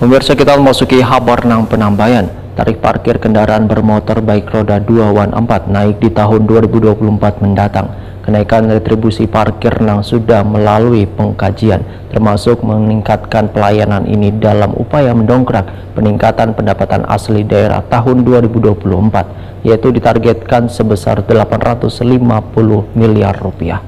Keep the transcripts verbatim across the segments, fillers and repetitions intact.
Pemirsa, kita memasuki habar nang penambayan. Tarif parkir kendaraan bermotor baik roda dua wan empat naik di tahun dua ribu dua puluh empat mendatang. Kenaikan retribusi parkir nang sudah melalui pengkajian, termasuk meningkatkan pelayanan ini dalam upaya mendongkrak peningkatan pendapatan asli daerah tahun dua ribu dua puluh empat, yaitu ditargetkan sebesar delapan ratus lima puluh miliar rupiah.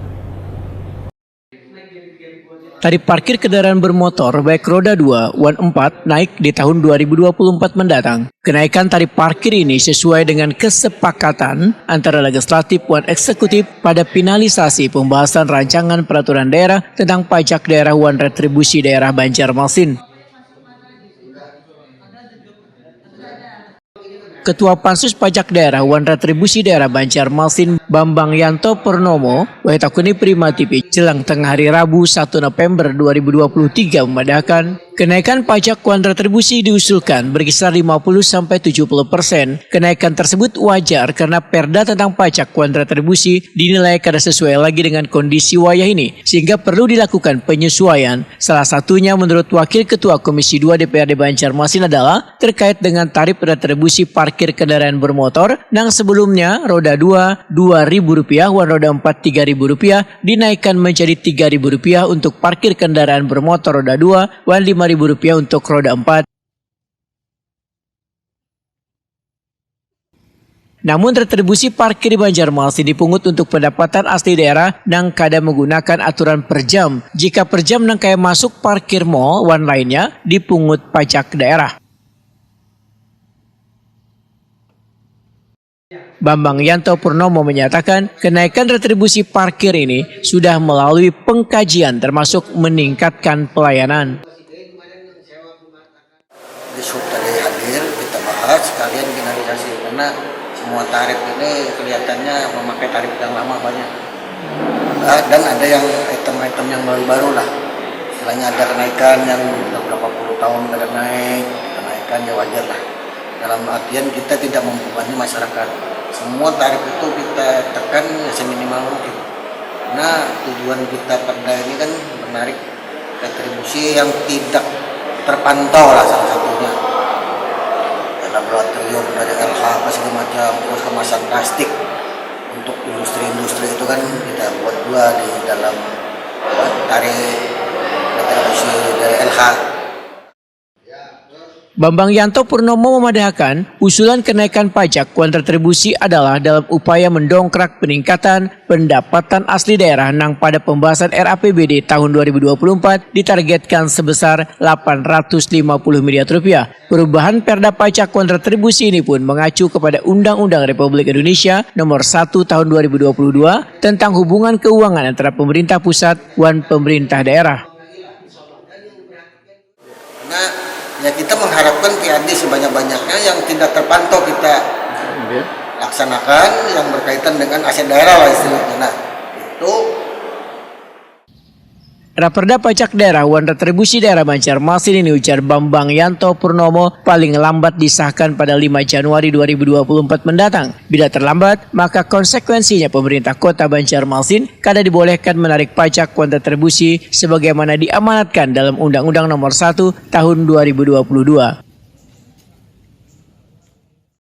Tarif parkir kendaraan bermotor baik roda dua wan empat naik di tahun dua ribu dua puluh empat mendatang. Kenaikan tarif parkir ini sesuai dengan kesepakatan antara legislatif wan eksekutif pada finalisasi pembahasan rancangan peraturan daerah tentang pajak daerah wan retribusi daerah Banjarmasin. Ketua Pansus Pajak Daerah wan Retribusi Daerah Banjarmasin, Bambang Yanto Purnomo, wahitakuni Prima T V jelang tengah hari Rabu satu November dua ribu dua puluh tiga memadahkan, kenaikan pajak wan retribusi diusulkan berkisar lima puluh sampai tujuh puluh persen. Kenaikan tersebut wajar karena perda tentang pajak wan retribusi dinilai kada sesuai lagi dengan kondisi wayah ini, sehingga perlu dilakukan penyesuaian. Salah satunya menurut Wakil Ketua Komisi dua D P R D Banjarmasin adalah terkait dengan tarif retribusi parkir kendaraan bermotor nang sebelumnya roda dua dua ribu rupiah wan roda empat tiga ribu rupiah dinaikkan menjadi tiga ribu rupiah untuk parkir kendaraan bermotor roda dua wan lima ribu rupiah untuk roda empat. Namun retribusi parkir di Banjarmasin dipungut untuk pendapatan asli daerah nang kada menggunakan aturan per jam. Jika per jam nang kaya masuk parkir mall wan lainnya dipungut pajak daerah. Bambang Yanto Purnomo menyatakan kenaikan retribusi parkir ini sudah melalui pengkajian termasuk meningkatkan pelayanan. Di sub tadi hadir, kita bahas sekalian finalisasi karena semua tarif ini kelihatannya memakai tarif yang lama banyak. Ah, dan ada yang item-item yang baru-baru lah. Istilahnya ada kenaikan yang udah berapa puluh tahun kada naik, kenaikan ya wajar lah. Dalam artian kita tidak membebani masyarakat. Semua tarif itu kita tekan ya seminimal mungkin. Karena tujuan kita perda ini kan menarik retribusi yang tidak terpantau lah salah satunya. Ada laboratorium, ada L H apa segala macam, terus kemasan plastik untuk industri-industri itu kan kita buat dua di dalam apa, tarif retribusi dari L H. Bambang Yanto Purnomo memadahakan usulan kenaikan pajak wan retribusi adalah dalam upaya mendongkrak peningkatan pendapatan asli daerah nang pada pembahasan R A P B D tahun dua ribu dua puluh empat ditargetkan sebesar delapan ratus lima puluh miliar rupiah. Perubahan perda pajak wan retribusi ini pun mengacu kepada Undang-Undang Republik Indonesia Nomor satu Tahun dua ribu dua puluh dua tentang hubungan keuangan antara pemerintah pusat wan pemerintah daerah. Karena ya kita mengharapkan P A D sebanyak-banyaknya yang tidak terpantau kita laksanakan yang berkaitan dengan aset daerah lah istilahnya. Nah, itu Raperda Pajak Daerah wan Retribusi Daerah Banjarmasin ini, ujar Bambang Yanto Purnomo, paling lambat disahkan pada lima Januari dua ribu dua puluh empat mendatang. Bila terlambat, maka konsekuensinya pemerintah Kota Banjarmasin kada dibolehkan menarik pajak wan retribusi sebagaimana diamanatkan dalam Undang-Undang Nomor satu Tahun dua ribu dua puluh dua.